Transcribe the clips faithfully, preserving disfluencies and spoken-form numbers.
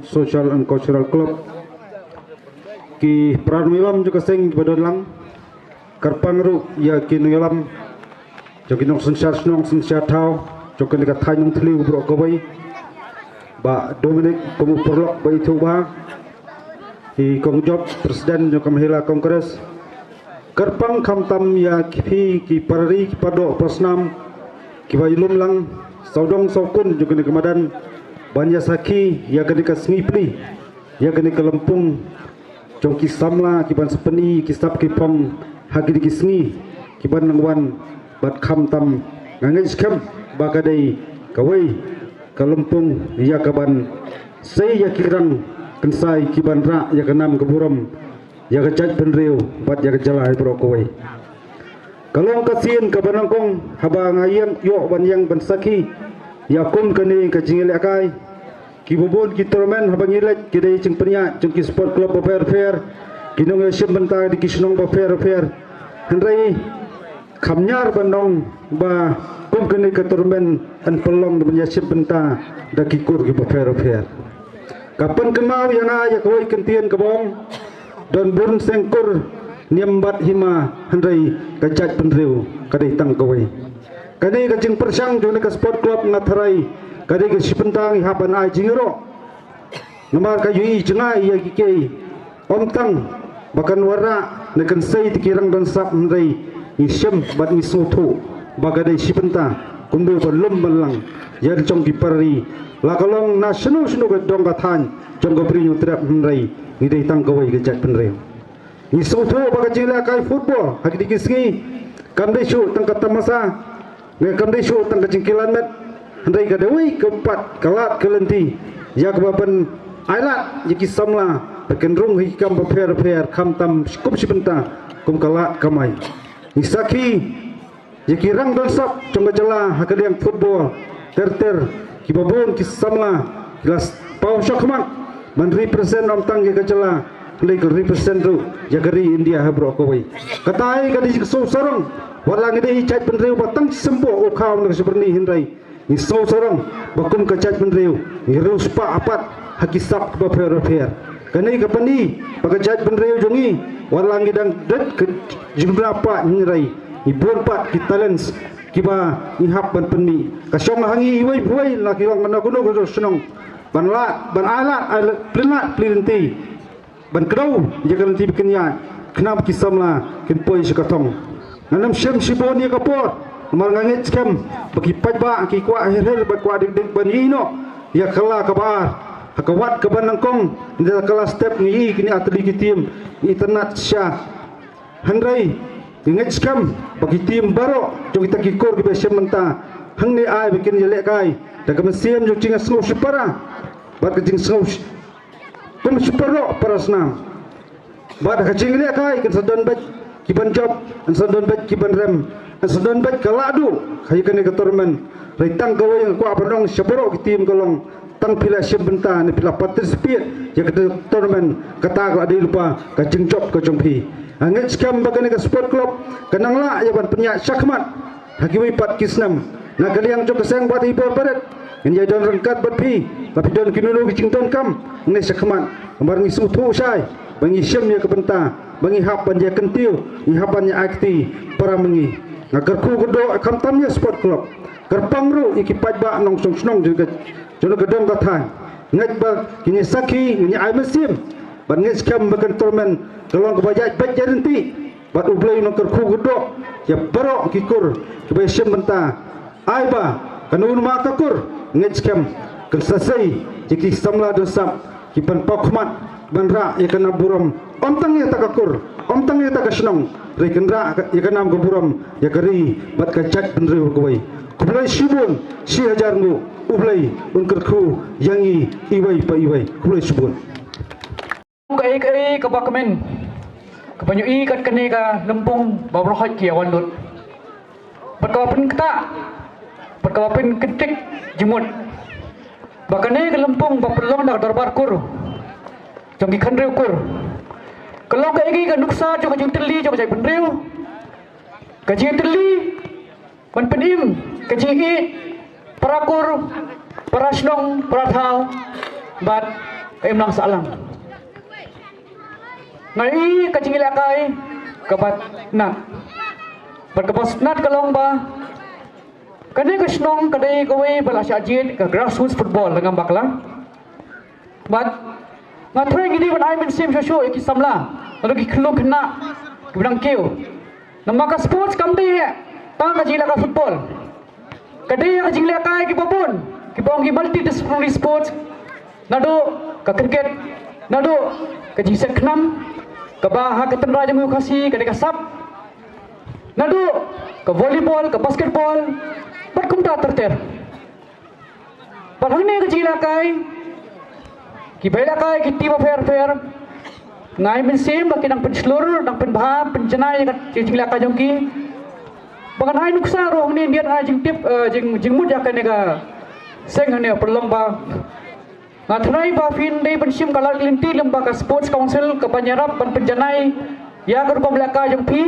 Social and Cultural Club, ki para nongïalam jong ka seng kiba don lang, kyrpang ruh ïa ki nongïalam jong ki nongsynshar shnong synshar thaw jong kane ka thaiñ Nongthliew baroh kawei, Bah Dominic kum u paralok ba ithuh bha, i Kong Job, President jong ka Mahila Congress, kyrpang khamtam ïa ki phi ki para ri ki para doh para snam kiba ïalum lang sawdong sawkun jong kane ka madan ban ïa sakhi ïa kane ka sngi pli, ïa kane ka lympung jong ki samla kiban sa pyni ki sap ki phong ha kine ki sngi kiban nang wan. Bad khamtam nga ngeit skhem ba ka dei kawei ka lympung ïa kaban sei ïa ki rang kynsai kiban rah ïa ka nam ka burom ïa ka jaitbynriew bad ïa ka jylla hi baroh kawei. Ka long ka sien kaba nyngkong haba nga ïeng ïoh ban ïeng ban sakhi ïa kum kane ka jingïalehkai. Kiba bun ki tournament haba ngi leit ki dei jingpynïaid jong ki sport club bapher bapher, ki nongïashim bynta da ki shnong bapher bapher. Hynrei kam ñiar ban ong ba kum kane ka tournament yn pynlong da ban ïashim bynta da ki kur kiba pher bapher. Ka pynkynmaw ïa nga ïa kawei ka ktien kaba ong, don bun seng kur niam bad hima, hynrei ka jaitbynriew ka dei tang kawei. Kane ka jingpyrshang jong kane ka sport club nga tharai ka dei ka shi bynta ngi hap ban ai jingïaroh. Namar ka ïohi jngai ïa kiei kiei, ym tang ba kan wanrah ne kan sei da ki rang don sap, hynrei ngi shem bad ngi sngewthuh ba ka dei shi bynta kumno ban lum ban lang ïa la jong ki para ri, la ka long na shano shano ka dong ka thaiñ jong ka Bri Hynñiewtrep, hynrei ngi dei tang kawei ka jaitbynriew. Ngi sngewthuh ba ka jingïalehkai football ha kine ki sngi kam dei shuh tang ka tamasa, ne kam dei shuh tang ka jingkilan met, hynrei ka dei kawei ka pat ka lad ka lynti ïa kaba ban ailad ïa ki samla ba kin rung ha ki kam bapher bapher, khamtam kum shi bynta kum ka lad kamai. Ngi sakhi ïa ki rang don sap jong ka jylla ha ka liang football ter ter, kiba bun ki samla ki la paw shakhmat ban represent ym tang ïa ka jylla, hynrei ki represent ruh ïa ka ri India ha baroh kawei. Kata hi ka dei jingsngew sarong, wat la ngi dei jaitbynriew ba tang symboh u khaw na ka shi byrni, hynrei ngi sngew sarong ba kum ka jaitbynriew ngi riewspah pat ha ki sap kiba pher bapher. Kane ka pyni ba ka jaitbynriew jong ngi, wat la ngi dang dep ka jingduna pat, hynrei ngi bun pat ki talents kiba ngi hap ban pynmih. Ka shong ha ngi iwei pa iwei, la ki long kano kano ka shnong, ban lad, ban ailad, ailad, plie lad plie lynti, ban kdew ïa ka lynti ba kin ïaid, khnang ba ki samla kin poi sha ka thong. Ngam shym shibun ïa ka por, namar nga ngeit skhem ba ki paidbah ki kwah her her bad kwah dik dik ban ïohi noh ïa ka la kaba ar. Ha ka wat kaba nyngkong, ynda ka la step ngi ïohi kine artylli ki team, ngi itynnad shisha. Hynrei ngi ngeit skhem ba ki team baroh jong kita ki kur kiba shem mynta hangne ai ba kin ïalehkai da ka mynsiem jong jingsngew shipara bad ka jingsngew shi-, kum shi paralok para snam. Bad ha ka jingïalehkai kan sa don beit kiban jop, kan sa don beit kiban rem, kan sa don beit ka lahduh ha kane ka tournament. Hynrei tang kawei nga kwah ban ong sha baroh ki team ka long, tang phi la shim bynta ne phi la participate ïa ka tournament, kata ka la dei lypa ka jingjop ka jong phi. Nga ngeit skhem ba kane ka sport club kan nang lah ïa ban pynïaid shakhmat ha kiwei pat ki snem. Na ka liang jong ka seng bad i bor barit, ngin ïai don ryngkat bad phi, la phi don kino kino ki jingdonkam, ngin ïai shakhmat. Namar ngi sngewthuh shai ba ngi shim ïa ka bynta ba ngi hap ban ïa kyntiew, ngi hap ban ïa ai kti para ma ngi. Nga kyrkhu kyrdoh khamtam ïa sport club, kyrpang ruh ïa ki paidbah nongshong shnong jong ka, jong ka dong ka thaiñ. Ngeit ba kin ïa sakhi, ngin ïa ai mynsiem, bad ngeit skhem ba kan tournament ka long kaba ïaid beit ïaid ryntih. Bad U Blei un kyrkhu kyrdoh ïa baroh ki kur kiba ïashim bynta. Ai ba kano kano ka kur, ngeit skhem kan sa sei ïa ki samla don sap kiban paw khmat ban rah ïa ka nam burom, ym tang ïa kata ka kur, ym tang ïa kata ka shnong, hynrei kan rah ïa ka nam ka burom ïa ka ri bad ka jaitbynriew kawei. Khublei shibun, shi hajar nguh, U Blei un kyrkhu ïa ngi iwei pa iwei. Khublei shibun. Kaei kaei kaba kmen kaba ngi ïohi kat kane ka lympung ba baroh ki ïa wan lut, bad kaba pynktah, bad kaba pynkyntik jingmut, ba kane ka lympung ba pynlong da ka dorbar kur jong ki khyndai kur ka long kaei kaei ka nuksa jong ka jingtylli jong ka jaitbynriew, ka jingtylli ban pynim ka jingïeit para kur, para shnong, para thaw, bad Imlang sahlang. Nga i ka jingïalehkai kaba sngewtynnat. Bad kaba sngewtynnat ka long ba kane ka shnong ka dei kawei ba la shah jied ka grassroots football da ngam bakla. Bad nga thrang ngi dei ban ai mynsiem shuh shuh ïa ki samla, naduh ki khyllung khynnah kiba dang kiew. Namar ka sports kam dei tang ka jingïalehkai football. Ka dei ka jingïalehkai kiba bun, kiba ong ki multidisciplinary sports. Naduh ka cricket, naduh ka jingsiat khnam, kaba ha ka tynrai jong u Khasi ka dei ka sap, naduh ka volleyball, ka basketball, bad kumta ter ter. Bad hangne ka jingïalehkai, kiba ïalehkai ki team bapher bapher, nga ai mynsiem ba ki nang pynshlur, nang pynbha, pynjanai ïa ka jingïalehkai jong ki. Ba ngan ai nuksa ruh hangne, niat ai jingtip, eh, jing, jingmut ïa kane ka seng hangne, pynlong ba nga tharai ba phin dei ban shim ka lad ka lynti lem bad ka Sports Council kaban ïarap ban pynjanai ïa ka rukom ïalehkai jong phi.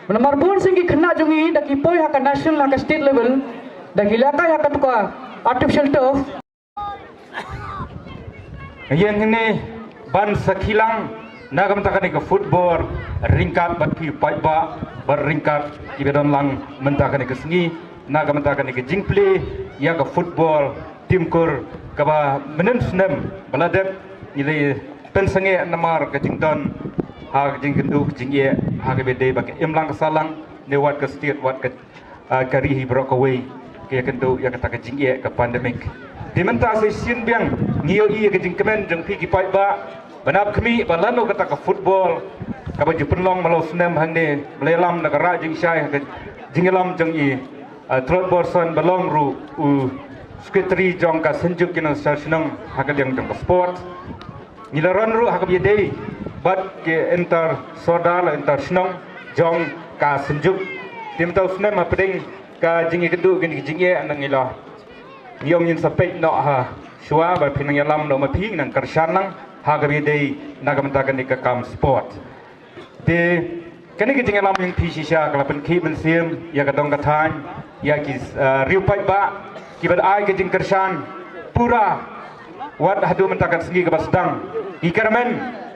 Namar bun sien ki khynnah jong ngi da ki poi ha ka national, ha ka state level, da ki ïalehkai ha katu ka artificial turf. Ïa hangne ban sakhi lang na ka bynta kane ka football, ryngkat bad phi paidbah, bad ryngkat kiba don lang mynta kane ka sngi na ka bynta kane ka jingplie ïa ka football team kur kaba mynhynnin snem ba la dep ngi la pynsangeh namar ka jingdon ha ka jingkynduh ka jingeh ha kaba dei ba ka imlang ka sahlang ne wat ka state wat ka, ah, ka ri hi baroh kawei ka ïakynduh ïa kata ka jingeh ka pandemic. Te mynta sa shisien biang ngi ïohi ïa ka jingkmen jong phi ki paidbah ba nap khmih ba lano kata ka football kaba ju pynlong malu snem hangne ba la ïalam da ka Rah Jingshai ha ka jingïalam jong i, ah, Trot Borson ba long ruh u secretary jong ka Synjuk ki Nongshong Shnong ha ka liang jong ka sport. Ngi la ron ruh ha kaba ïadei bad ki inter sordar la inter shnong jong ka Synjuk. Te mynta u snem hapdeng ka jingïakynduh kine ki jingeh nang ïa la ngi ong ngin sa peit noh ha shuwa ba phin nang ïalam noh ma phi, nang kyrshan lang ha kaba ïadei na ka bynta kane ka kam sport. Te kane ka jingïalam jong phi shisha ka la pynkhih mynsiem ïa ka dong ka thaiñ, ïa ki, eh, riew paidbah kiba ai ka jingkyrshan pura wat haduh mynta ka sngi kaba sdang. Ngi kyrmen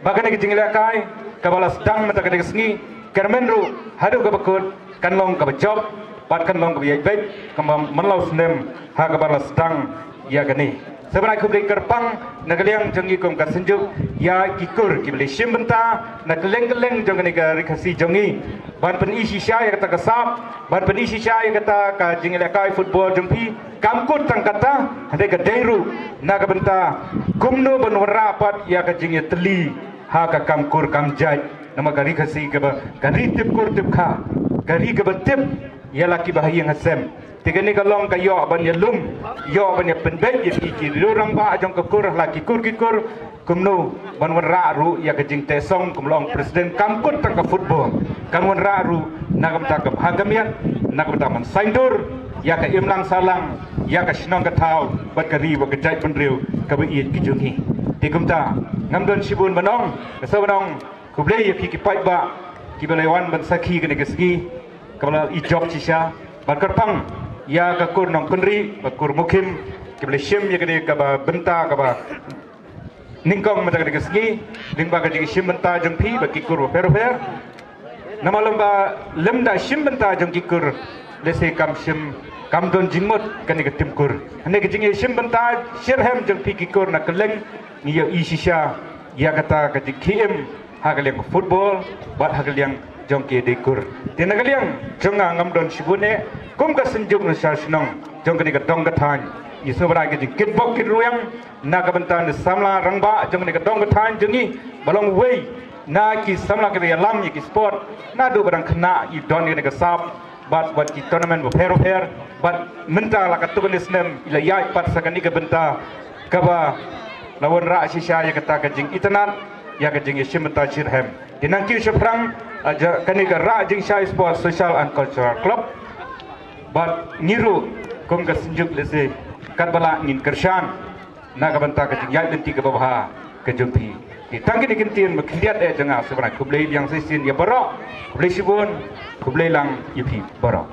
ba kane ka jingïalehkai kaba la sdang mynta ka sngi, kyrmen ruh haduh kaba kut kan long kaba jop bad kan long kaba ïaid beit, kaba man la u snem ha kaba la sdang ïa kane. Sa ban ai khublei kyrpang na ka liang jong ngi kum ka Synjuk ïa ki kur kiba la shim bynta na kylleng kylleng jong kane ka ri Khasi jong ngi ban pyni shisha ïa kata ka sap, ban pyni shisha ïa kata ka jingïalehkai football jong phi. Kam kut tang kata, hynrei ka dei ruh na ka bynta kumno ban wanrah pat ïa ka jingïatylli ha ka kam kur kam jait. Namar ka ri Khasi kaba ka ri tip kur tip kha, ka ri kaba tip ïa la kiba ha ïing ha sem. Te kane ka long ka ïoh ban ïalum, ïoh ban ïapynbeit ïa ki, ki riew rangbah jong ka kur ha la ki kur ki kur. Kumno ban wanrah ruh ïa ka jingteh song, kum long president, kam kut tang ka football, kan wanrah ruh na ka bynta ka bha ka miat, na ka bynta ban saiñdur ïa ka imlang sahlang, ïa ka shnong ka thaw bad ka ri bad ka jaitbynriew kaba ïeit ka jong ngi. Te kumta ngam don shibun ban ong, ka sa ban ong khublei ïa phi ki paidbah kiba la wan ban sakhi kane ka sngi kaba la i jop shisha. Bad kyrpang ïa ka kur Nongkynrih bad kur Mukhim kiba la shim ïa kane kaba bynta kaba nyngkong mynta kane ka sngi lyngba ka jingshim bynta jong phi bad ki kur bapher bapher. Namar lem ba lem da shim bynta jong ki kur, lehse kam shim, kam don jingmut kane ka tim kur. Hynrei ka jingshim bynta shitrhem jong phi ki kur na kylleng ngi ïohi shisha ïa kata ka jingkhie im ha ka liang football bad ha ka liang jong ki dei kur. Te na ka liang jong nga ngam don shibun eh, kum ka Synjuk Nongshong Shnong jong kane ka dong ka thaiñ, ngi sngewbha ka jingkitbok kitrwiang na ka bynta na samla rangbah jong kane ka dong ka thaiñ jong ngi ba long uwei na ki samla kiba ïalam ïa ki sport naduh ba dang khynnah i don ïa kane ka sap bad, bad ki tournament bapher bapher. Bad mynta la katto katne snem i la ïaid pat sa kane ka bynta kaba la wanrah shisha ïa kata ka jingitynnat, ïa ka jingïashim bynta shitrhem. Te nangkiew shaphrang, ah, ja, kane ka Rah Jingshai Sports Social and Cultural Club. Bad ngi ruh kum ka Synjuk lehse katba lah ngin kyrshan na ka bynta ka jingïaid lynti kaba bha ka jong phi. Te tang kine ki ktien ba khyndiat eh jong nga, sa ban ai khublei biang sa shisien ïa baroh. Khublei shibun, khublei lang ïa phi baroh.